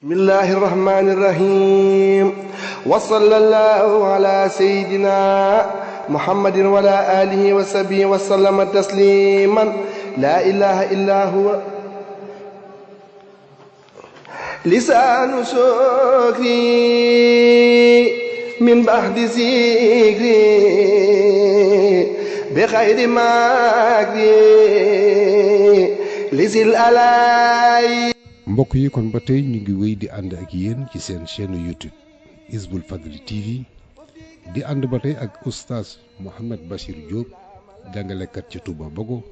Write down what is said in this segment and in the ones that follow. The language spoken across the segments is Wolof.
bismillahi irrahmani irrahim wa sallallahu ala sayidina muhammadin wa ala alihi wa sahbihi wa sallama tasliman la ilaha illa huwa lisanu shukri min bahdi zikri bi khayri makri lisil alay. mbokk yi kon ba tey ñu ngi wéy di ànd ak yéen ci seen chaîne YouTube Hizboul Fadly TV di ànd ba tey ak oustaz Mouhamed Bachir Diop jàngalekat ci Touba Bogo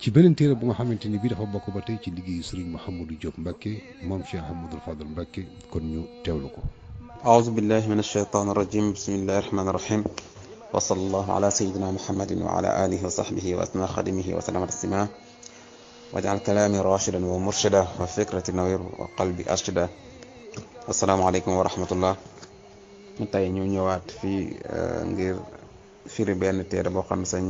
ci beneen téere bu nga xamante ni bii dafa bokk ba tey ci liggéeyu Serigne Mouhamadou Diop Mbacké moom Cheikh Ahmadoul Fadal Mbacké kon ñu teewlu ko. aouzu billahi min ashaytan irrajim bismillahi rahmani rahim wa sallallahu ala sayidina muhammadin wa ala alihi wa sahbihi wa asna xadimihi wa sallama taslima waj'al kalaami rashidan wa murshida wa fikrati nawir wa qalbi arshida. asalaamaaleykum wa rahmatullah. tey ñu ñëwaat fii ngir firi benn téere boo xam ne sëñ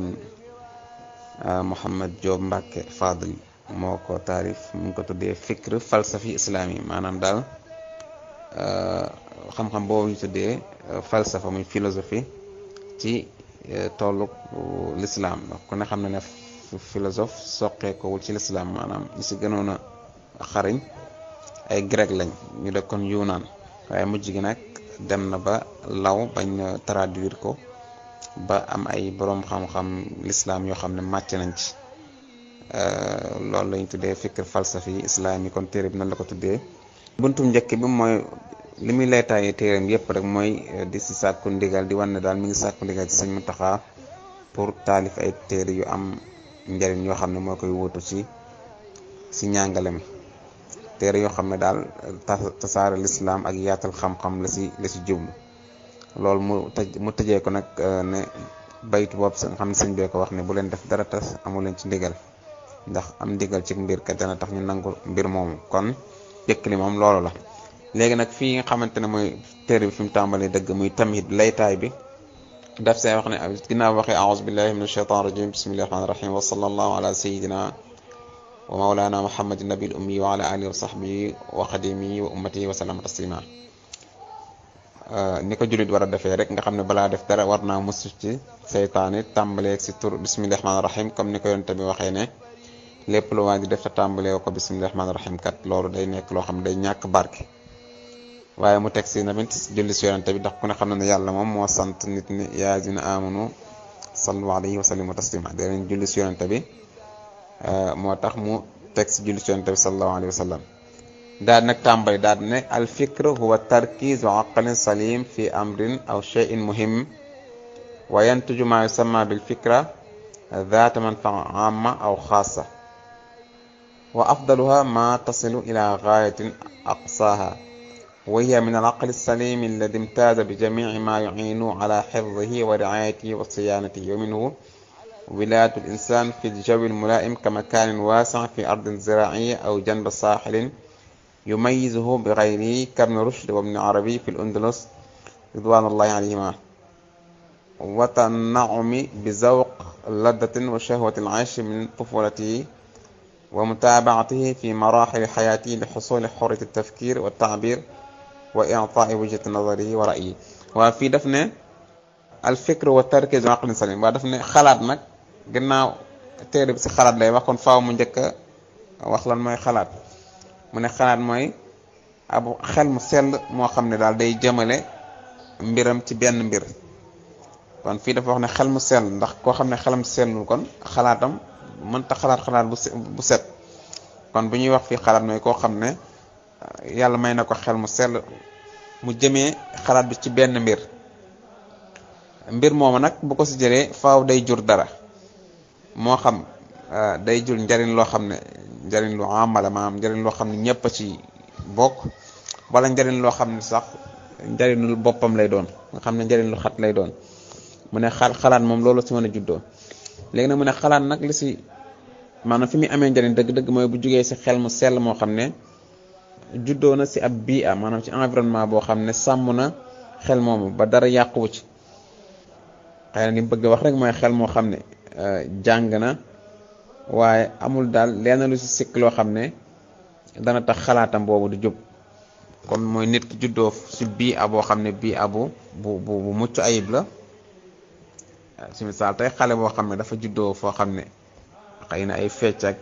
Mouhamed Diop Mbacké Fadly moo ko taarif mu ngi ko tuddee fikr falsafi islami maanaam daal xam-xam boobu ñu tuddee falsafa muy philosophie ci tolluk l'islam ku ne xam ne philosophe soqeekowul ci lislaam maanaam ñi si gënoon a xariñ ay grec lañ ñu dëkkoon Yunaan waaye mujj gi nag dem na ba law bañ traduire ko ba am ay boroom xam-xam lislaam yoo xam ne màcc nañ ci loolu lañ tuddee fikr falsafi islami kon téere bi nan la ko tuddee. buntum njëkk bi mooy li muy leetaaye téereem yépp rek mooy di si sàkku ndigal di wan ne daal mi ngi sàkku ndigal ci Sëñ Muntaxa pour taalif ay téere yu am njëriñ yoo xam ne moo koy wuutu si njàngale mi téere yoo xam ne daal tasaare lislaam ak yaatal xam-xam la si jublu loolu mu tëjee ko nag ne baytu boobu nga xam ne sëñ bee ko wax ne bu leen def dara tas amu leen ci ndigal ndax am ndigal ci mbir kat dana tax ñu nangu mbir moomu kon jëkk li moom loolu la. léegi nag fii nga xamante ne mooy téere bi fi mu tàmbalee dëgg muy tamhid laytaay bi daf see wax ne ginnaaw waxee a'uuzu billahi min ashaytan rajim bismillahi rahmani rahim wa sallallahu ala sayidina wa mawlana muhammadin nabil ummi wa ala alihi wa sahbihi wa xadimihi wa ummatihi wa sallama taslima. ni ko jullit war a defee rek nga xam ne balaa def dara war naa musu ci seytaane tàmbalee si tur bismillahi rahmani rahim comme ni ko yonent bi waxee ne lépp lu waa di def te tàmbalee ko bismillahi rahmani rahim kat loolu day nekk loo xam ne day ñàkk barke. waaye mu teg si tamit julli si yonent bi ndax ku ne xam ne yàlla moom moo sant nit ñi yaa lazina amanu sallu alayhi wa sallimu taslima danañ julli si yonent bi moo tax mu teg si julli si yonent bi sallallahu alayhi wa sallam. daal nag tàmbali daal ne al fikr huwa tarkiz wa aqlin salim fi amrin aw shay'in muhim wa yantuju ma yusamma bil fikra dhaata manfaa amma aw xaasa wa afdaluha ma tasilu ila gaayatin aqsaha wa hiya min al aqli salim alladi imtaaza bi jamici ma yuciinu ala xifdihi wa ricaayatihi wa siyaanatihi wa minhu wilaayatu l insan fi ljawi almulaa'im ka makaanin waasic fi ardin ziraaciya aw janba saaxilin yumayyizuhu bi gayrihi kabni rushd wa ibni arabi fi l-andalus ridwaanullahi alayhima wa tanacumi bi zawq laddatin wa shahwati l-ayshi min tufulatihi wa mutaabacatihi fi maraaxili xayaatihi li xusuli xurriyati tafkiir wa taabir wa i'taa'i wajhati nazarihi wa ra'yihi. waa fii daf ne al fikr wa tarkiz wa aqlin salim waa daf ne xalaat nag gannaaw téere bi si xalaat lay wax kon faaw mu njëkk a wax lan mooy xalaat. mu ne xalaat mooy abu xel mu sell moo xam ne daal day jëmale mbiram ci benn mbir kon fii dafa wax ne xel mu sell ndax koo xam ne xelam sellul kon xalaatam mënta xalaat bu set kon bu ñuy wax fii xalaat mooy koo xam ne yàlla may na ko xel mu sell mu jëmee xalaat bi ci benn mbir moomu nag bu ko si jëlee faaw day jur dara moo xam day jur njariñ loo xam ne njariñ lu amala maanaam njariñ loo xam ne ñëpp a ci bokk wala njariñ loo xam ne sax njariñul boppam lay doon nga xam ne njariñ lu xat lay doon mu ne xalaat moom loolu si mën a juddoo. léegi nag mu ne xalaat nag li si maanaam fi muy amee njariñ dëgg-dëgg mooy bu jugee si xel mu sell moo xam ne juddoo na si ab bii maanaam ci environnement boo xam ne sàmm na xel moomu ba dara yàquwu ci xëy na li mu bëgg wax rek mooy xel moo xam ne jàng na waaye amul daal lenn lu si sikk loo xam ne dana tax xalaatam boobu du jub kon mooy nit ki juddoo ci bii a boo xam ne bii a bu mucc ayib la. ci misaal tey xale boo xam ne dafa juddoo foo xam ne xëy na ay fecc ak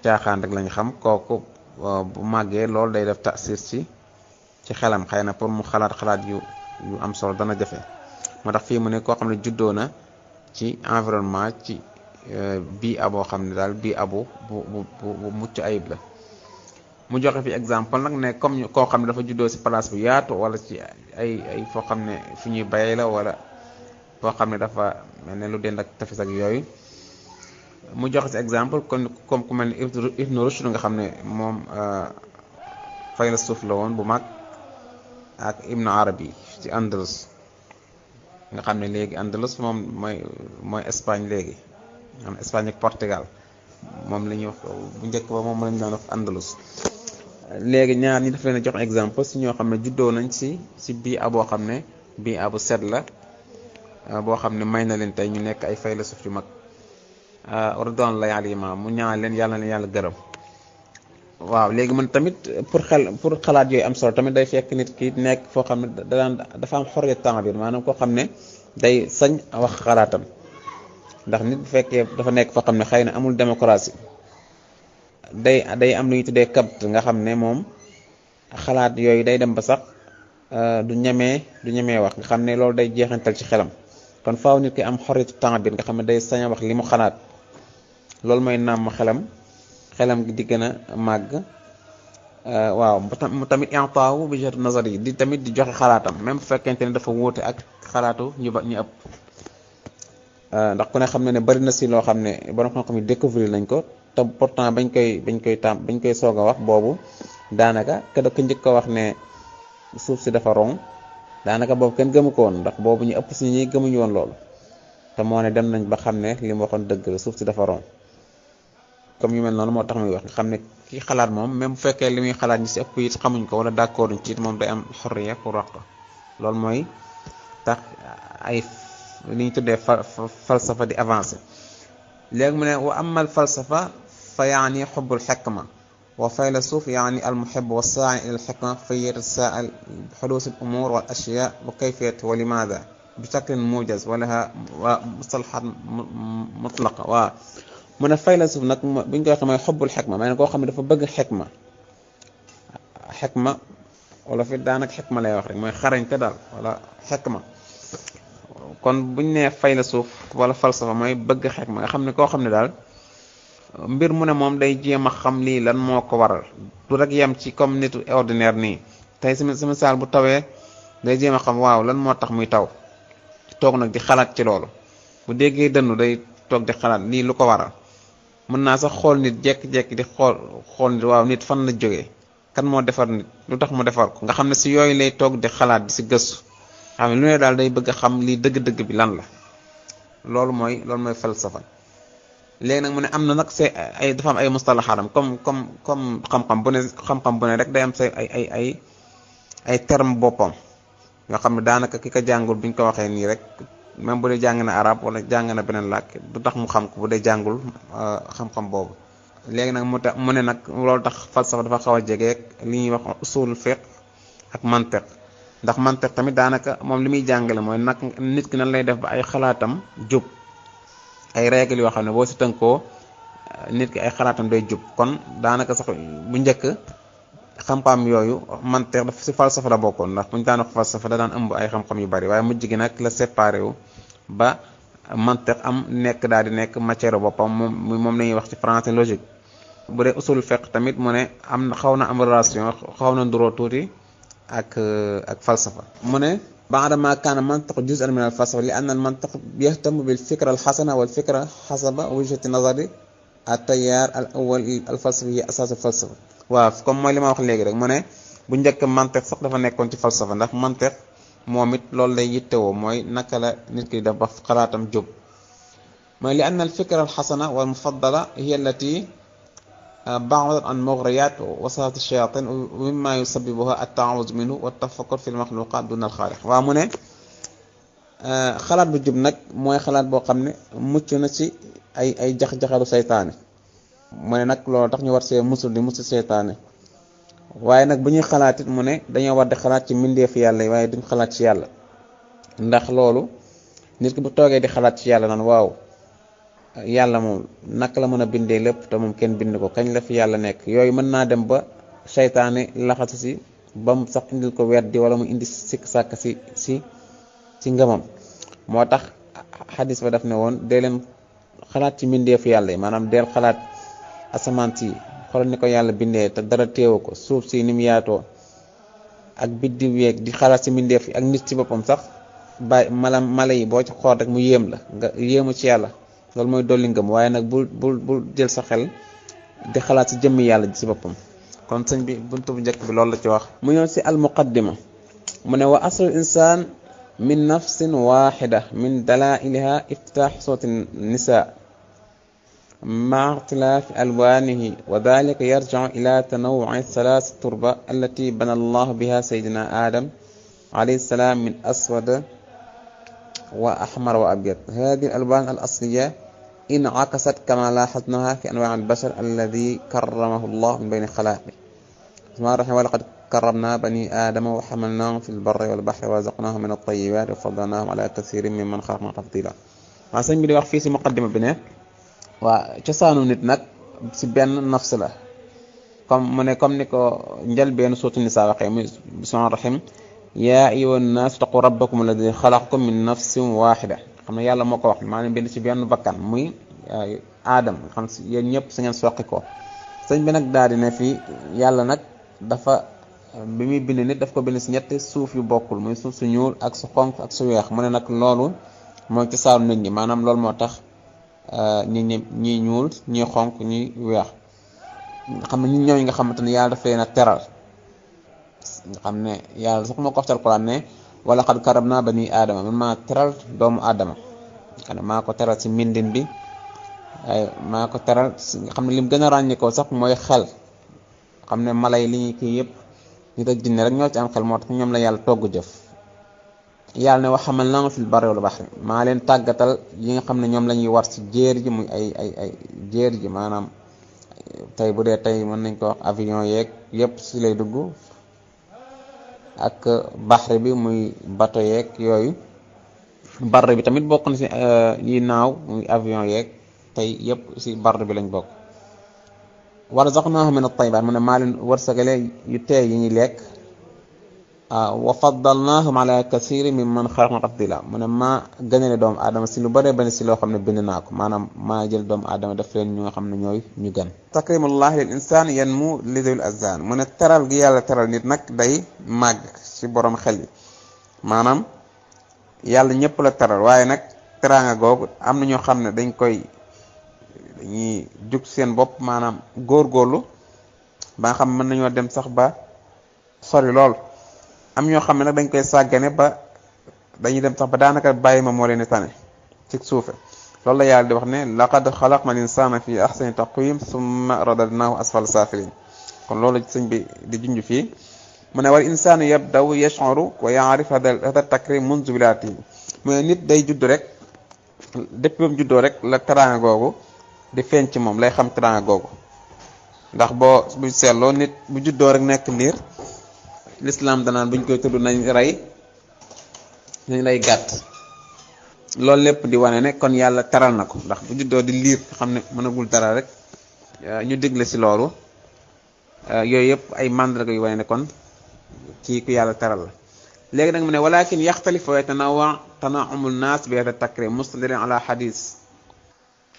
caaxaan rek lañ xam, kooku bu màggee loolu day def tasir ci xelam, xëy na pour mu xalaat yu am solo dana jafe. moo tax fii mu ne koo xam ne juddoo na ci environnement ci bii a boo xam ne daal bii a bu mucc ayib la. mu joxe fi exemple nag ne comme koo xam ne dafa juddoo ci place bu yaatu wala ci ay foo xam ne fi ñuy bayee la wala foo xam ne dafa mel ne lu dend ak tefes ak yooyu. mu joxe ci exemple comme ku mel ne Ibn Rushd nga xam ne moom faylasuuf la woon bu mag, ak Ibn Arabi ci Andalus nga xam ne léegi Andalus moom mooy Espagne léegi, am Espagne ak Portugal moom la ñuy wax bu njëkk ba moom lañu daan wax Andalus. léegi ñaar ñi daf leen a jox exemple si ñoo xam ne juddoo nañ si bii a boo xam ne bii a bu set la, boo xam ne may na leen tey ñu nekk ay faylasuuf yu mag ridwanullahi alayhim, mu ñaan leen yàlla na leen yàlla gërëm. waaw léegi man tamit pour xalaat yooyu am solo tamit day fekk nit ki nekk foo xam ne dafa am xorriyat ta'bir, maanaam koo xam ne day sañ wax xalaatam. ndax nit bu fekkee dafa nekk foo xam ne xëy na amul démocratie, day am lu ñuy tuddee kabt, nga xam ne moom xalaat yooyu day dem ba sax du ñemee wax, nga xam ne loolu day jeexantal ci xelam. kon faaw nit ki am xorriyatu ta'bir, nga xam ne day sañ a wax li mu xalaat. loolu mooy nàmm xelam gi di gën a màgg. waaw mu tamit i'taawu bi jihati nazar yi di tamit di joxe xalaatam, même bu fekkente ne dafa wóote ak xalaatu ñu ëpp. ndax ku ne xam ne bari na si loo xam ne borom xam-xam yi découvrir nañ ko, te pourtant bañ koy soog a wax boobu daanaka ka njëkk ko wax ne suuf si dafa rong, daanaka boobu kenn gëmu ko woon, ndax boobu ñu ëpp si ñi gëmuñu woon loolu. te moo ne dem nañ ba xam ne li mu waxoon dëgg la, suuf si dafa rong. comme yu mel noonu moo tax muy wax nga xam ne kii xalaat moom même bu fekkee li muy xalaat ñi si ëpp it xamuñ ko wala d'accord ci it, moom day am xorriya pour wax ko. loolu mooy tax ay li ñu tuddee falsafa di avancé. léegi mu ne wa amma al falsafa fa yaani xubbul xikma, wa faylasuf yaani al muhib wa saai ila al xikma fa yatasaal bi xuduus al umur wal ashyaa wa kayfiyat wa limaada bi shaklin mujaz wa laha wa mustalahat mutlaqa. waaw mu ne faylasuf nag buñ koy waxee mooy xubbul xikma, maanaam koo xam ne dafa bëgg xikma wala fi daanaka xikma lay wax rek, mooy xarañte daal wala xikma. kon buñ nee faylasuuf wala falsafa mooy bëgg xikma, nga xam ne koo xam ne daal mbir mu ne moom day jéem a xam lii lan moo ko waral, du rek yem ci comme nitu ordinaire nii. tey si misaal bu tawee day jéem a xam waaw lan moo tax muy taw, toog nag di xalaat ci loolu. bu déggee dënnu day toog di xalaat lii lu ko waral. mën naa sax xool nit jekki-jekki di xool nit, waaw nit fan la jógee, kan moo defar nit, lu tax mu defar ko. nga xam ne si yooyu lay toog di xalaat di si gëstu, xam ne lu ne daal day bëgg a xam lii dëgg-dëgg bi lan la. loolu mooy falsafa. léegi nag mu ne am na nag dafa am ay mustalaxaatam comme xam-xam bu ne rek day am say ay terme boppam, nga xam ne daanaka ki ko jàngul buñ ko waxee nii rek, même bu dee jàng na arab wala jàng na beneen làkk du tax mu xam ko bu dee jàngul xam-xam boobu. léegi nag mu ne nag loolu tax falsafa dafa xaw a jegeek li ñuy wax usul fiqh ak mantiq. ndax mantiq tamit daanaka moom li muy jàngale mooy nag nit ki nan lay def ba ay xalaatam jub, ay règle yoo xam ne boo si tënkoo nit ki ay xalaatam day jub. kon daanaka sax bu njëkk xam-xam yooyu mantiq dafa si falsafa la bokkoon, ndax buñu daan wax falsafa da daan ëmb ay xam-xam yu bari, waaye mujj gi nag la séparé wu ba mantiq daal di nekk matière boppam, moom la ñuy wax ci français logique. bu dee usul fiqh tamit mu ne xaw na am relation, xaw na nduroo tuuti ak falsafa. mu ne baadama kaana mantiq juz'an min al falsafa li anna al mantiq yahtamu bil fikra al xasana wal fikra xasaba wajhati nazari at tayaar al awwal al falsafi yi asaas al falsafa. waaw comme mooy li ma wax léegi rek, mu ne bu njëkk mantiq sax dafa nekkoon ci falsafa, ndax mantiq moom it loolu lay yittewoo, mooy naka la nit ki def ba xalaatam jub. mooy li anna al fikra al xasana wal mufaddala hiya allati ba'dat an mughriyaat wasaat ash-shayaatiin wa mimmaa yusabbibuha at-ta'awuz minhu wa at-tafakkur fi al-makhluuqaat duna al-xaaliq. waaw mu ne xalaat bu jub nag mooy xalaat boo xam ne mucc na ci ay jax-jaxalu seytaane. mu ne nag loolu tax ñu war see musul seytaane. waaye nag bu ñuy xalaat it mu ne dañoo war di xalaat ci mbindeefu yàlla yi waaye duñ xalaat ci yàlla. ndax loolu nit ki bu toogee di xalaat ci yàlla naan waaw yàlla moom naka la mën a bindee lépp te moom kenn bind ko kañ la fi yàlla nekk, yooyu mën naa dem ba seytaane laxatu si ba mu sax indil ko weddi wala mu indi sikk sàkk si ngëmam. moo tax xadis ba daf ne woon dee leen xalaat ci mbindeefu yàlla yi, maanaam deel xalaat asamaan si xoolal ni ko yàlla bindee te dara teewu ko, suuf si ni mu yaatoo ak biddiw yeeg di xalaat si mbindeef yi ak nit ci boppam sax mala yi boo ci xool rek mu yéem la nga yéemu ci yàlla, loolu mooy dolli ngëm. waaye nag bul jël sa xel di xalaat si jëmmi yàlla ji si boppam. kon sëñ bi buntu bu njëkk bi loolu la ci wax. mu ñëw si almuqaddima mu ne wa aslul insaan min nafsin waxida min dalailiha iftitaax sooti nisa maa ixtilaafi alwaanihi wa dalika yarjicu ila tanawuci salaasi turba allati bana allahu biha saydina adam alayhi salaam min aswad wa ahmar wa abyad. hadihi alalwaan alasliya incakasat kama laaxadnaha fi anwaaci albashar alladi karamahu allah min bayni xalaaqi wa laqad karramna bani aadama wa xamalnaahum fi lbarri walbaxri wa razaqnaahum min altayibaat wa faddalnaahum ala kasirin mimman xalaqna tafdila. waaw sëñ bi di wax fii si muqaddima bi ne waa cosaanu nit nag si benn nafs la, comme ni ko njëlbéenu suuratu nisaa waxee muy bismillaahir rahiim yaa ayyuhan naas taqu rabbakum alladi xalaqakum min nafsin waaxida. xam ne yàlla moo ko wax maa ngi bind si benn bakkan muy aadam, xam si yéen ñëpp si ngeen soqi ko. sëñ bi nag daal di ne fii yàlla nag dafa bi muy bind nit daf ko bind si ñetti suuf yu bokkul, muy suuf su ñuul ak su xonq ak su weex. mu ne nag loolu mooy cosaanu nit ñi, maanaam loolu moo tax ñii ñuul ñii xonq ñii weex. nga xam ne ñi ñooñu nga xamante ne yàlla daf leen a teral, nga xam ne yàlla sax moo ko wax ci Alquran ne wala xad karramnaa banii aadama, man maa teral doomu aadama. xam ne maa ko teral si mbindin bi, maa ko teral nga xam ne lim gën a ràññikoo sax mooy xel. xam ne mala yi li ñuy kii yëpp nit ak jinne rek ñoo ci am xel, moo tax ñoom la yàlla togg jëf. yàlla ne wa hamalnaahum fil barri wal bahri, maa leen tàggatal yi nga xam ne ñoom la ñuy war ci jéer ji, muy ay jéer ji, maanaam tey bu dee tey mën nañ ko wax avion yeeg yëpp si lay dugg, ak baxri bi muy bateau yeeg yooyu. barre bi tamit bokk na si yi naaw muy avion yeeg tey yëpp si barre bi lañ bokk. wa razaqnaahum min at-tayyibaat, mu ne maa leen wërsëgale yu teey yi ñuy lekk. wa faddalnaahum ala kasiirin mimman xalaqnaa tafdiila, mu ne maa gënale doomu aadama si lu bëree bëri si loo xam ne bind naa ko, maanaam maa jël doomu aadama def leen ñu nga xam ne ñooy ñu gën. takrimullahi lil insaan yanmu li dil azaan, mu ne teral gi yàlla teral nit nag day màgg si borom xel yi. maanaam yàlla ñëpp la teral, waaye nag teraanga googu am na ñoo xam ne dañuy jug seen bopp, maanaam góorgóorlu ba nga xam mën nañoo dem sax ba sori lool. am ñoo xam ne nag dañ koy sàggane ba dañuy dem sax ba daanaka bàyyi ma moo leen di tane ci suufe. loolu la yàlla di wax ne laqad xalaqna al insaana fi ahsani taqwiim summa radadnaahu asfala saafiliin. kon loolu sëñ bi di junj fii mu ne wal insaanu yabdaw yash'uru wa ya'rif hada takrim munzu wilaadatihi, mu ne nit day judd rek depuis ba mu juddoo rek la teraanga googu di feeñ ci moom, lay xam teraanga googu. ndax bu seetloo nit bu juddoo rek nekk liir, lislaam danaan buñ koy tudd nañ rey gàtt. loolu lépp di wane ne kon yàlla teral na ko, ndax bu juddoo di liir xam ne mënagul dara rek ñu digle si loolu. yooyu yëpp ay màndarga yu wane ne kon kii ku yàlla teral la. léegi nag mu ne walakin yaxtalif wa yatanawwa tanaamul naas bi hada takrim mustadilan ala xadis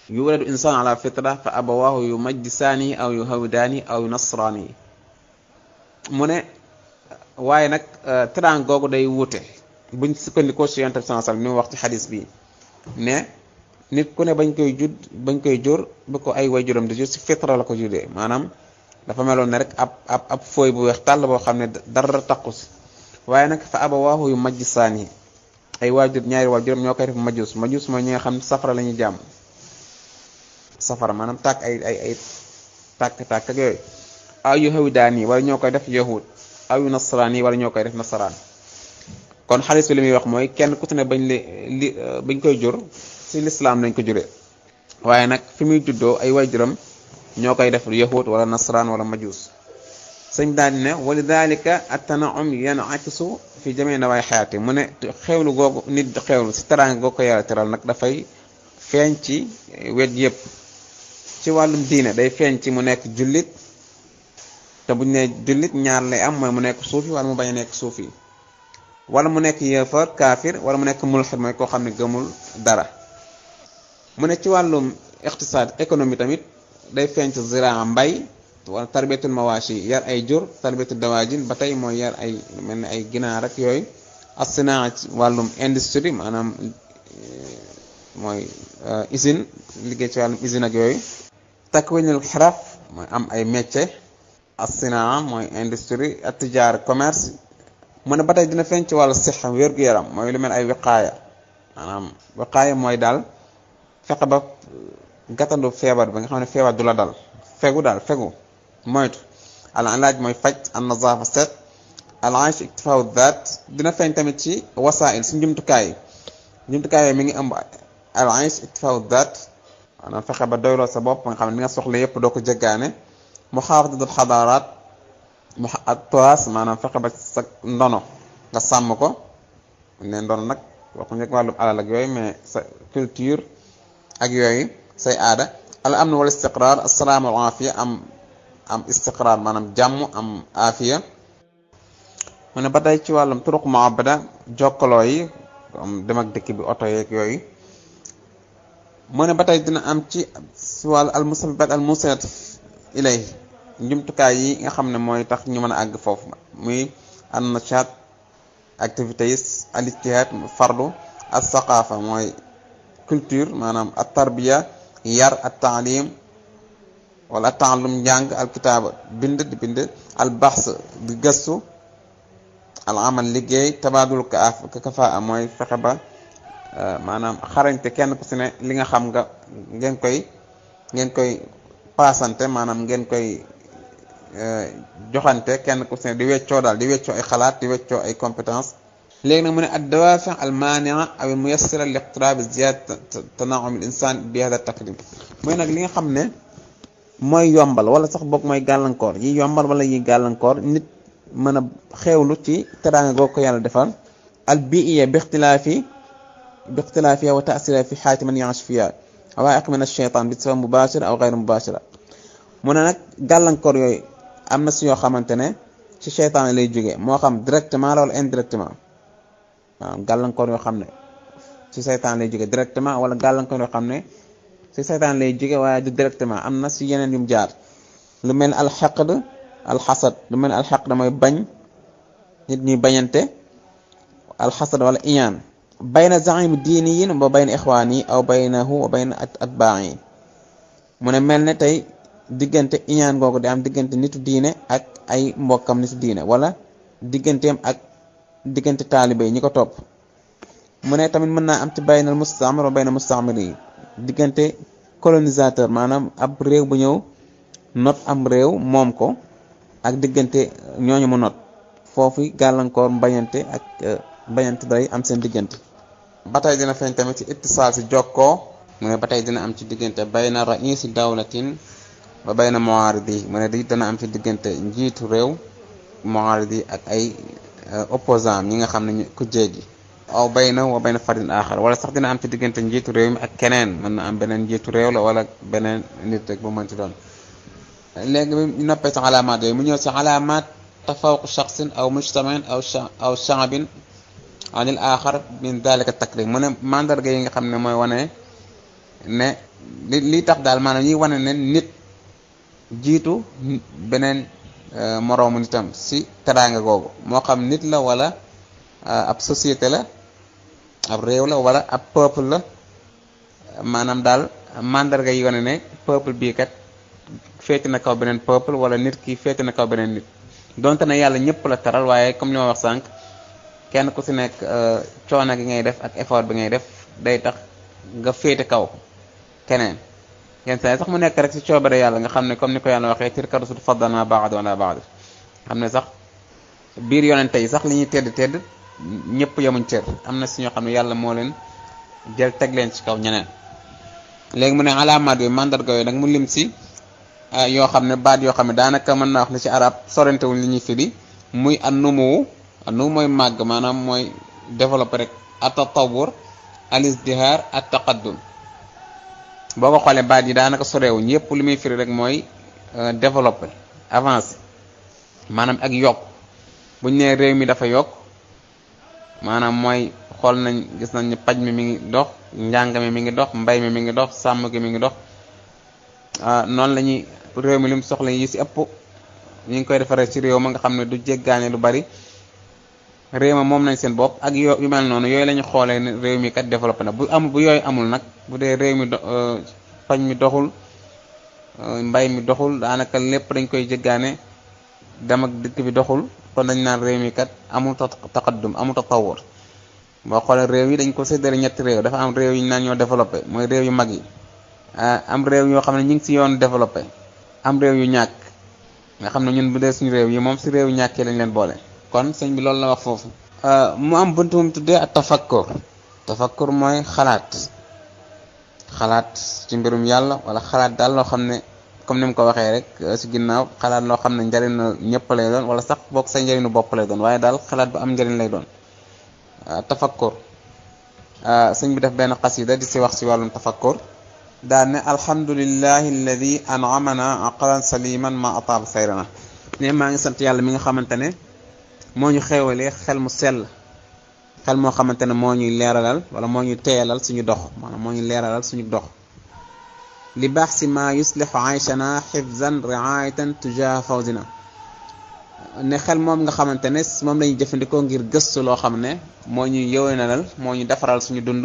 yuladu insaan ala fitra fa abawaahu yu majjisaani aw yu hawdaani aw yu nasraani. mu ne waaye nag teraanga googu day wuute buñ sukkandikoo ci Yonent bi sallallahu alayhi wasallam ni mu wax ci xadis bi ne nit ku ne bañ koy jur ba ko ay waajuram di jur ci fitra la ko judee, maanaam dafa meloon ne rek ab fooy bu weex tàll boo xam ne dara taqu si. waaye nag fa abawaahu yu majjisaani, ay ñaari waajuram ñoo koy def majus mooy ñi nga xam ne safara la ñuy jàmm, safara maanaam tàkk ay tàkk ak yooyu. aw yu hawdaani wala ñoo koy def yahud, aw yu nasraani wala ñoo koy def nasaraan. kon xaalis bi li muy wax mooy kenn ku ci ne bañ koy jur ci lislaam lañ ko juree, waaye nag fi muy juddoo ay waajuram ñoo koy def yahud wala nasaraan wala majus. sëñ daal di ne wali dalika at-tana'um yan'akisu fi jami' nawahi hayati mu ne xewlu googu nit di xewlu si teraanga googu ko yàlla teral nag dafay feeñ ci wet yëpp ci wàllum diine day feeñ ci mu nekk jullit te buñ ne jullit ñaar lay am mooy mu nekk suufi wala mu bañ a nekk suufi wala mu nekk yéefar kaafir wala mu nekk mulhid mooy koo xam ne gëmul dara mu ne ci wàllum iqtisaad économie tamit day feeñ ci ziraa mbay wala tarbiyatul mawashi yar ay jur tarbiyatul dawaajin ba tey mooy yar ay mel ni ay ginaar ak yooyu as-sinaa ci wàllum industrie maanaam mooy usine liggéey ci wàllum usine ak yooyu takwinul xiraf mooy am ay métier as-sinaa mooy industrie at-tijaar commerce mu ne ba tey dina feeñ ci wàllu sixa wér-gu-yaram mooy lu mel ay wiqaaya maanaam wiqaaya mooy daal fexe ba gàttandu feebar bi nga xam ne feebar du la dal fegu daal fegu moytu al ilaaj mooy faj an nazaafa set al aish iktifaaw daat dina feeñ tamit ci wasaa'il si njumtukaay yi mi ngi ëmb al aish iktifaaw daat maanaam fexe ba doyloo sa bopp nga xam ne li nga soxla yëpp doo ko jéggaane muhaafadatul xadaaraat ak toas maanaam fexe ba sa ndono nga sàmm ko ne ndono nag waxu njëkk wàllum alal ak yooyu mais sa culture ak yooyu say aada al amn wal istiqrar assalaam wal aafiya am istiqrar maanaam jàmm am aafiya mu ne ba tey ci wàllum turuq muabada jokkaloo yi am dem ak dëkk bi oto yeeg yooyu mu ne ba tey dina am ci wàllu al musabbabat al musilat ilay njumtukaay yi nga xam ne mooy tax ñu mën a àgg foofu muy an nashaat activités yi al ijtihaad fardu al saqaafa mooy culture maanaam at tarbiya yar at taalim wala at taalum njàng al kitaaba bind di bind al baxs di gëstu al amal liggéey tabaadul kafaa mooy fexe ba maanaam xarañte kenn ku si ne li nga xam nga ngeen koy paasante maanaam ngeen koy joxante kenn ku si ne di weccoo daal di weccoo ay xalaat di weccoo ay compétence léegi nag mu ne ad dawaafi al maania aw al muyassira li iqtiraab ziyaada tanaum al insaan bi hada takrim mooy nag li nga xam ne mooy yombal wala sax boog mooy gàllankoor yi yombal wala yi gàllankoor nit mën a xewlu ci teraanga goo ko yàlla defal al biiya bi ixtilaafiha wa taasira fi xaati man yaash fiha awaa'iq min ash-shaytaan bi sifa mubaashira aw gayru mubaashira mu ne nag gàllankoor yooyu am na si yoo xamante ne ci seytaan lay jóge moo xam directement la wala indirectement waaw gàllankoor yoo xam ne ci seytaan lay jóge directement wala gàllankoor yoo xam ne ci seytaan lay jóge waaye du directement am na si yeneen yum jaar lu mel al xaqd al xasad lu mel al xaqd mooy bañ nit ñuy bañante al xasad wala iñaan bayna zaim diiniyin wa bayna ixwaan yi aw baynahu wa bayna atbaa'i mu ne mel ne tey diggante iñaan googu di am diggante nitu diine ak ay mbokkam nitu diine wala digganteem ak diggante taalibe yi ñi ko topp mu ne tamit mën naa am ci baynal mustamir wa bayna mustamir yi diggante colonisateur maanaam ab réew bu ñëw not am réew moom ko ak diggante ñooñu mu not foofu gàllankoor bañante ak bañante day am seen diggante ba tey dina feeñ tamit ci ittisaal si jokkoo mu ne ba tey dina am ci diggante bayna raisi dawlatin ba bayna muaridi mu ne di dana am ci diggante njiitu réew muaridi ak ay opposant ñi nga xam ne ku jéegi aw bayna wa bayna fardin axar wala sax dina am ci diggante njiitu réew mi ak keneen mën na am beneen njiitu réew la wala beneen nit rek bu mënti doon léegi bi noppee ci alaamaat yooyu mu ñëw ci alaamaat tafawuq shaxsin aw mujtamain aw shaabin anil axar min dalika takrim mu ne mandarga yi nga xam ne mooy wane ne li tax daal maanaam yi wane ne nit jiitu beneen moroomu nitam si teraanga googu moo xam nit la wala ab société la ab réew la wala ab peuple la maanaam daal mandarga yi wane ne peuple bii kat féete na kaw beneen peuple wala nit ki féete na kaw beneen nit donte ne yàlla ñëpp la teral waaye comme li ma wax sànq kenn ku si nekk coono gi ngay def ak effort bi ngay def day tax nga féete kaw keneen yenn saa yi sax mu nekk rek si coobare yàlla nga xam ne comme ni ko yàlla waxee tilka rusul faddalnaa ba'dahum alaa ba'd xam ne sax biir yonente yi sax li ñuy tedd ñëpp yemuñ cër am na si ñoo xam ne yàlla moo leen jël teg leen ci kaw ñeneen léegi mu ne alaamaat yooyu mandarga yooyu nag mu lim si yoo xam ne baat yoo xam ne daanaka mën naa wax ne ci arab sorentewuñ li ñuy firi muy an-numu mooy màgg maanaam mooy développé rek at-tatawwur al-izdihaar at-taqaddum boo ko xoolee baat yi daanaka sorewuñ yépp li muy firi rek mooy développé avancé maanaam ak yokk buñ nee réew mi dafa yokk maanaam mooy xool nañ gis nañ ne paj mi ngi dox njàng mi ngi dox mbay mi ngi dox sàmm gi mi ngi dox noonu la ñuy réew mi li mu soxla yi ci ëpp ñu ngi koy defaree ci réew ma nga xam ne du jéggaane lu bari réew ma moom nañ seen bopp ak yu mel noonu yooyu la ñu xoolee ne réew mi kat développé na bu yooyu amul nag bu dee réew mi paj mi doxul mbay mi doxul daanaka lépp dañ koy jéggaane dem ak dëkk bi doxul kon dañ naan réew mi kat amul taqaddum amul tatawur boo xoolee réew yi dañ ko séddale ñetti réew dafa am réew yi ñu naan ñoo développé mooy réew yu mag yi am réew yoo xam ne ñu ngi ci yoon développé am réew yu ñàkk nga xam ne ñun bu dee suñu réew yi moom ci réew yu ñàkkee lañ leen boole kon sëñ bi loolu la wax foofu mu am buntu mu tuddee ak tafakkur mooy xalaat ci mbirum yàlla wala xalaat daal loo xam ne comme ni mu ko waxee rek ci ginnaaw xalaat loo xam ne njariñ na ñëpp lay doon wala sax bokk say njariñu bopp lay doon waaye daal xalaat bu am njariñ lay doon tafakkur sëñ bi def benn xasida di ci wax ci wàllum tafakkur daal ne alhamdulillahi alladi an'amana aqlan saliman ma ataab sayrana ne maa ngi sant yàlla mi nga xamante ne moo ñu xeewalee xel mu sell xel moo xamante ne moo ñuy leeralal wala moo ñuy teeyalal suñu dox maanaam moo ñuy leeralal suñu dox li baax si ma yuslihu ayshana xifzan riayatan tujaha fawzina ne xel moom nga xamante ne moom lañuy jëfandikoo ngir gëstu loo xam ne moo ñuy yëwénalal moo ñu defaral suñu dund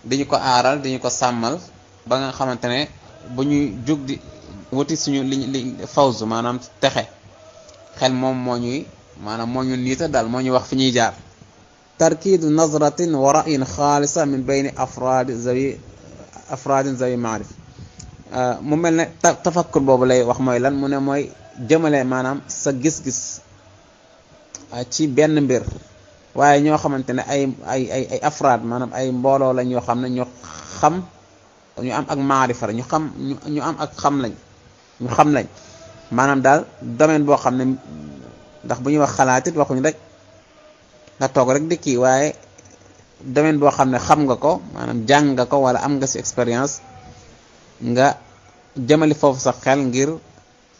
diñu ko aaral diñu ko sàmmal ba nga xamante ne bu ñuy jug di wuti suñu li fawz maanaam texe xel moom moo ñuy maanaam moo ñu niita daal moo ñuy wax fi ñuy jaar tarkiidu nazratin wa ra'yin xaalisa min bayni afraadin zawi maarif mu mel ne tafakkur boobu lay wax mooy lan mu ne mooy jëmale maanaam sa gis-gis ci benn mbir waaye ñoo xamante ne ay afraad maanaam ay mbooloo lañ yoo xam ne ñu am ak maarifa la ñu am ak xam lañ maanaam daal domaine boo xam ne ndax bu ñuy wax xalaat it waxuñu rek nga toog rek di kii waaye domaine boo xam ne xam nga ko maanaam jàng nga ko wala am nga ci expérience nga jëmali foofu sa xel ngir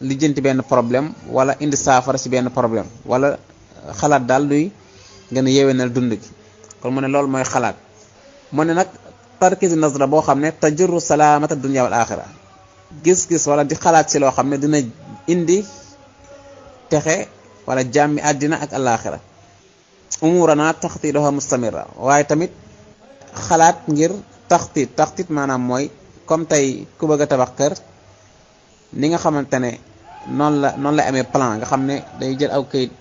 lijjanti benn problème wala indi saafara ci benn problème wala xalaat daal luy gën a yéwénal dund gi kon mu ne loolu mooy xalaat mu ne nag tarkiisu nazra boo xam ne tajurru salaamata dunya wal axira gis-gis wala di xalaat ci loo xam ne dina indi texe wala jàmmi àddina ak alaaxira umurana taxtiiduha mustamira waaye tamit xalaat ngir taxtiit maanaam mooy comme tey ku bëgg a tabax kër ni nga xamante ne noonu lay amee plan nga xam ne day jël aw këyit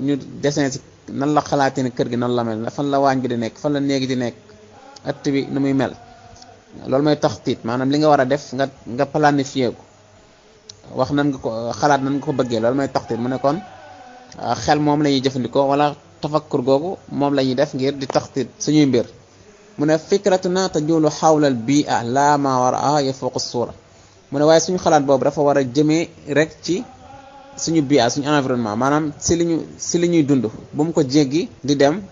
ñu dessin ci nan la xalaatee ne kër gi noonu la mel fan la waañ bi di nekk fan la néegi di nekk ëtt bi nu muy mel loolu mooy taxtiit maanaam li nga war a def nga planifier ko wax nan nga ko xalaat nan nga ko bëggee loolu mooy taxtiit mu ne kon xel moom la ñuy jëfandikoo wala tafakkur googu moom la ñuy def ngir di taxtiit suñuy mbir mu ne fikratuna tajulu xawla al bi'a la ma waraaha yafuqu suura mu ne waaye suñu xalaat boobu dafa war a jëmee rek ci suñu bi'a suñu environnement maanaam si li ñuy dund bu mu ko jéggi di dem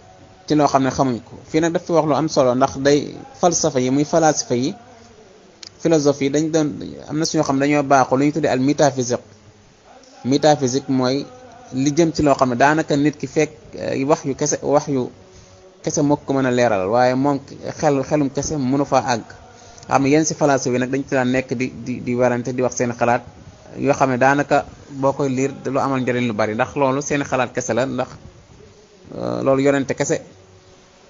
ci loo xam ne xamuñ ko fii nag daf fi wax lu am solo ndax day falsafa yi muy falasifa yi philosophie dañ doon am na suñoo xam dañoo baaxoo lu ñu tuddee al métaphysique mooy li jëm ci loo xam ne daanaka nit ki fekk wax yu kese moo ko mën a leeral waaye moom xelum kese mënu faa àgg xam ne yenn si falasifa yi nag dañ ci daan nekk di warante di wax seen xalaat yoo xam ne daanaka boo koy liir lu amal njëriñ lu bari ndax loolu seen xalaat kese la ndax loolu yonente kese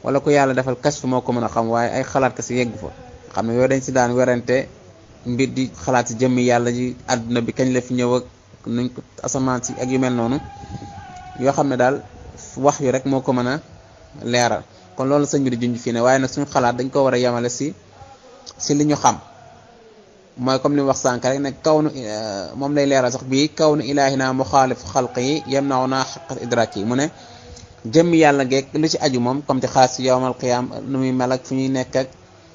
wala ku yàlla defal kashfu moo ko mën a xam waaye ay xalaat kese yeggu fa xam ne yooyu dañ si daan werante mbir di xalaat si jëmmi yàlla ji àdduna bi kañ la fi ñëw ak nuñ ko asamaan si ak yu mel noonu yoo xam ne daal wax yu rek moo ko mën a leeral kon loolu sëñ bi di junj fii ne waaye nag suñu xalaat dañ ko war a yemale si li ñu xam mooy comme li mu wax sànk rek ne kaw nu moom lay leeral sax bii kaw nu ilaahina muxaalif xalq yi yem naw naa xaqat idrak yi mu ne jëmmi yàlla geek lu ci aju moom comme te xaas si yowmal qiyaam nu muy mel ak fu ñuy nekk ak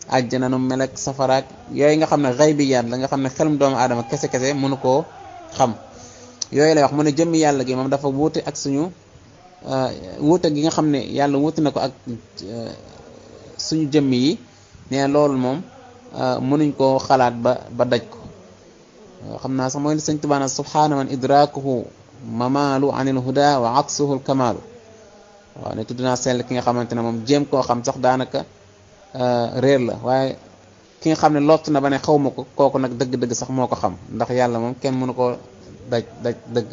àjjana nu mel ak safaraak yooyu nga xam ne xaybiyaat la nga xam ne xelum doomu aadama kese mënu koo xam yooyu lay wax mu ne jëmmi yàlla gi moom dafa wuute ak suñu wuute gi nga xam ne yàlla wuute na ko ak suñu jëmm yi nee loolu moom mënuñ koo xalaat ba daj ko xam naa sax mooy li sëñ Tuubaa na subhaana man idrakuhu mamaalu anil huda wa aksuhu l kamaalu waaw ne tudd naa sell ki nga xamante ne moom jéem koo xam sax daanaka réer la waaye ki nga xam ne lott na ba ne xaw ma ko kooku nag dëgg-dëgg sax moo ko xam ndax yàlla moom kenn mënu koo daj dëgg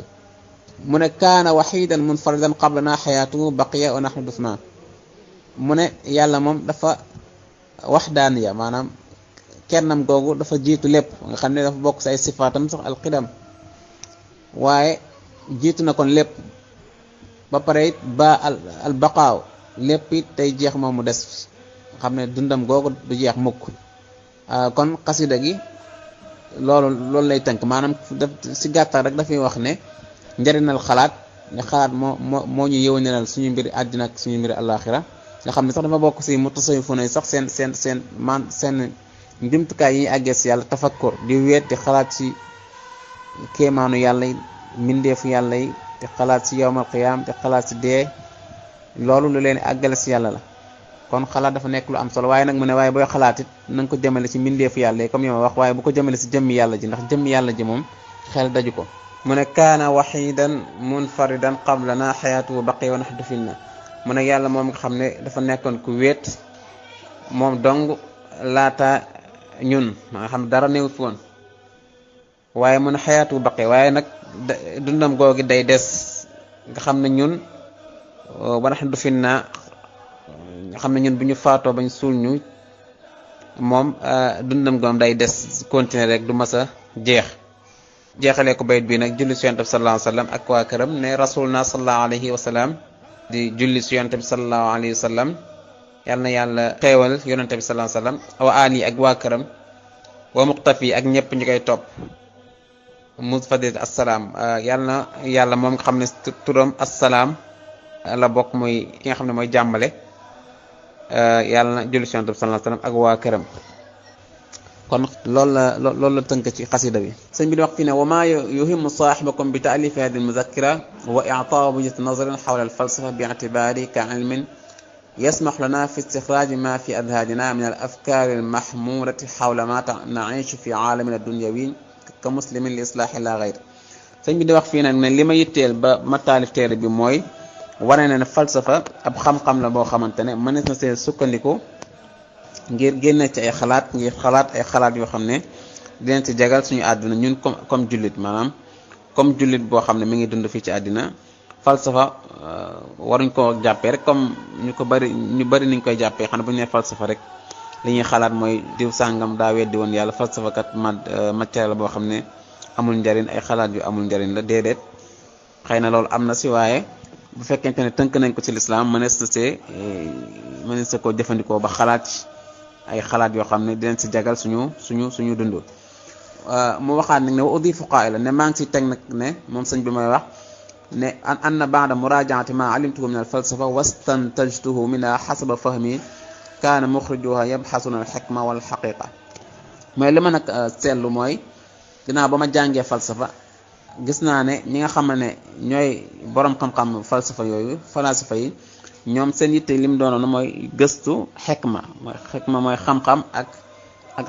mu ne kaana waxidan munfaridan qablana xayaatuhu baqiya wa nahnu dufna mu ne yàlla moom dafa waxdaaniya maanaam kennam googu dafa jiitu lépp nga xam ne dafa bokk si ay sifaatam sax alqidam waaye jiitu na kon lépp ba pare it ba al baqaaw lépp it tey jeex moom mu des xam ne dundam googu du jeex mukk kon xasida gi loolu lay tënk maanaam daf si gàttal rek dafay wax ne njëriñal xalaat ne xalaat moo ñu yëwanalal suñu mbiri àddina ak suñu mbiri àllaaxira nga xam ne sax dafa bokk si mutasawwifuna yi sax seen njumtukaay yi ñuy àggee si yàlla tafakkur di weet di xalaat si kéemaanu yàlla yi mbindeefu yàlla yi di xalaat si yawmal qiyaam di xalaat si dee loolu lu leen àggale si yàlla la kon xalaat dafa nekk lu am solo waaye nag mu ne waaye booy xalaat it na nga ko jëmale si mbindeefu yàlla yi comme yow wax waaye bu ko jëmale si jëmmi yàlla ji ndax jëmmi yàlla ji moom xel daju ko mu ne kaana waxidan munfaridan qablana xayaatuhu baqiya wa nahnu finna mu ne yàlla moom nga xam ne dafa nekkoon ku wéet moom dong laata ñun ma nga xam ne dara néew fi woon waaye mu ne xayaatuhu baqiya waaye nag dundam googi day des nga xam ne ñun wa nahnu finna nga xam ne ñun bu ñu faatoo bañ suul ñu moom dundam goom day des continuer rek du mas a jeexalee ko bayit bi nag julli si yonent bi sallallahu alayhi wa sallam ak waa këram ne rasulna sallallahu alayhi wa sallam di julli si yonent bi sallallahu alayhi wa sallam yal na yàlla xeewal yonent bi sallallahu alayhi wa sallam wa ali ak waa këram wa muqtafi ak ñëpp ñu koy topp mufadit assalaam yàlla moom nga xam ne turam assalaam la bokk mooy ki nga xam ne mooy jàmmale yàlla na julli si yonent bi sallallahu alayhi wa sallam ak waa këram kon loolu la tënk ci xasida bi sëñ bi di wax fii ne wa maa yuhimmu saaxibakum bi taalifi hadi almuzakkira wa i'taa wajhati nazarin xawla alfalsafa bi i'tibaari ka ilmin yasmax lana fi istixraaji ma fi adhaanina min al afkaari almahmudati xawla ma naishu fi aalamin addunyawi ka muslimin li islaahi la gayr sëñ bi di wax fii nag ne li ma yitteel ba ma taalif téere bi mooy wane ne falsafa ab xam-xam la boo xamante ne mënees na see sukkandiku ngir génne ci ay xalaat ngir xalaat ay xalaat yoo xam ne dinañ ci jagal suñu àdduna ñun comme jullit maanaam comme jullit boo xam ne mi ngi dund fii ci àddina falsafa waruñ ko jàppee rek comme ñu bari niñ koy jàppee xam ne bu ñu nee falsafa rek li ñuy xalaat mooy diw sàngam daa weddi woon yàlla falsafa kat matière la boo xam ne amul njariñ ay xalaat yu amul njariñ la déedéet xëy na loolu am na si waaye bu fekkente ne tënk nañ ko ci lislaam mënees na koo jëfandikoo ba xalaat ay xalaat yoo xam ne dinañ si jagal suñu dund mu waxaat nag ne wa udifu qaa'ila ne maa ngi si teg nag ne moom sëñ bi may wax ne anna ba'da muraajaati ma alimtuhu min al falsafa wastantajtuhu minha xasaba fahmi kaana muxrijuha yabxasuna al xikma wal xaqiqa mooy li ma nag seetlu mooy ginnaaw ba ma jàngee falsafa gis naa ne ñi nga xam ne ñooy borom xam-xam falsafa yooyu falasifa yi ñoom seen yitte li mu doonoon mooy gëstu xikma mooy xam-xam ak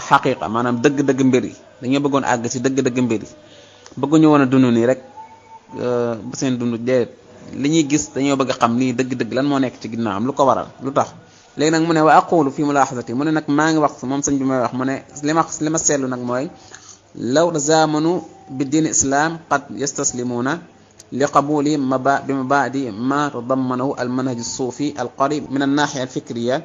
xaqiqa maanaam dëgg-dëgg mbir yi dañoo bëggoon àgg ci dëgg-dëgg mbir yi bëgguñu woon a dund nii rek ba seen dund déedéet li ñuy gis dañoo bëgg a xam nii dëgg-dëgg lan moo nekk ci ginnaaw am lu ko waral lu tax léegi nag mu ne wa aqulu fi mulaaxasati mu ne nag maa ngi wax moom sëñ bi may wax mu ne li ma seetlu nag mooy law zamanu bi diin islam qad yastaslimuuna li qabuli bi mabaadi ma tadammanahu al manhaj suufi al qarib min an naaxiya al fikriya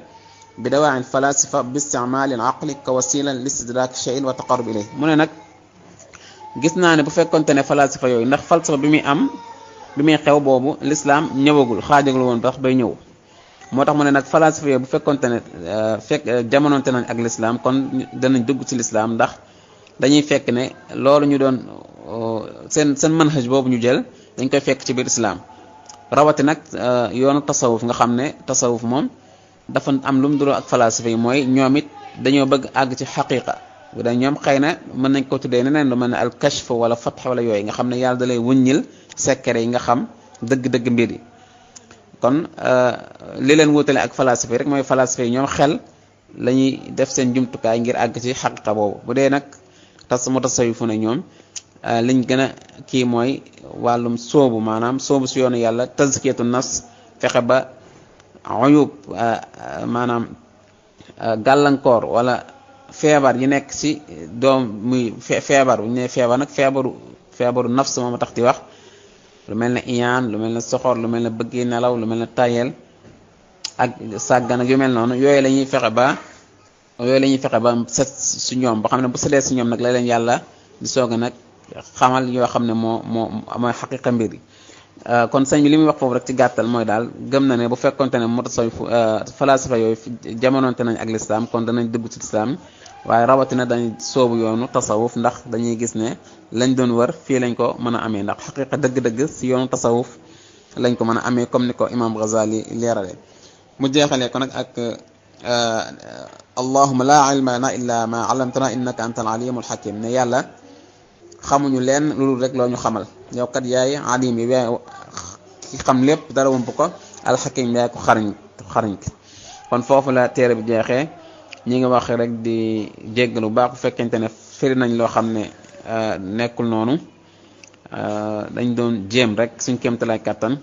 bi dawaa'i al falasifa bi isticmaali al aqli ka wasila li istidraak shay'in wa taqarrub ilayh mu ne nag gis naa ne bu fekkonte ne falasifa yooyu ndax falsafa bi muy xew boobu l'islam ñëwagul xaajagul woon tax bay ñëw moo tax mu ne nag falasifa yooyu bu fekkonte ne jamonoonte nañ ak l'islam kon danañ dugg ci l'islam ndax dañuy fekk ne loolu ñu doon seen manhaj boobu ñu jël dañ koy fekk ci biir islam rawati nag yoonu tasawuf nga xam ne tasawuf moom dafa am lu mu duroo ak falasifa yi mooy ñoom it dañoo bëgg àgg ci xaqiqa bu dee ñoom xëy na mën nañ ko tuddee neneen lu mel ne al kashf wala fatx wala yooyu nga xam ne yàlla da lay wuññil secret yi nga xam dëgg-dëgg mbir yi kon li leen wutale ak falasifa yi rek mooy falasifa yi ñoom xel la ñuy def seen jumtukaay ngir àgg ci xaqiqa boobu bu dee nag mutasawifu na ñoom liñ gën a kii mooy wàllum soobu maanaam soobu si yoonu yàlla tazkiyatu nafs fexe ba uyub maanaam gàllankoor wala feebar yi nekk ci doom muy feebar bu ñu nee feebar nag feebaru nafs moom a tax di wax lu mel ne iyaan lu mel ne soxor lu mel ne bëggi nelaw lu mel ne tayel ak sàggan ak yu mel noonu yooyu la ñuy fexe ba set si ñoom ba xam ne bu setee si ñoom nag la leen yàlla di soog a nag xamal yoo xam ne mooy xaqiqa mbir yi kon sëñ bi li muy wax foofu rek ci gàttal mooy daal gëm na ne bu fekkonte ne mutasawwif falasifa yooyu jamonoonte nañ ak lislaam kon danañ dugg ci lislaam waaye rawatina dañ soobu yoonu tasawuf ndax dañuy gis ne lañ doon wër fii lañ ko mën a amee ndax xaqiqa dëgg-dëgg si yoonu tasawuf lañ ko mën a amee comme ni ko imam Ghazali leerale mu jeexalee ko nag ak allahumma la ilma lana illa ma allamtana innaka antal alimul hakim ne yàlla xamuñu leen loolu rek loo ñu xamal yow kat yaay alim yi ki xam lépp dara wump ko alxakim yaay ko xarañ kon foofu la téere bi jeexee ñi ngi wax rek di jéggalu baax bu fekkente ne firi nañ loo xam ne nekkul noonu dañ doon jéem rek suñ kéemtalaay kàttan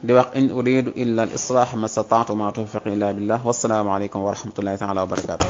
di wax in uridu illa al islah ma stata'tu ma tawfiqi illa billah wassalaamu alaykum wa rahmatullahi taala wa barakatuh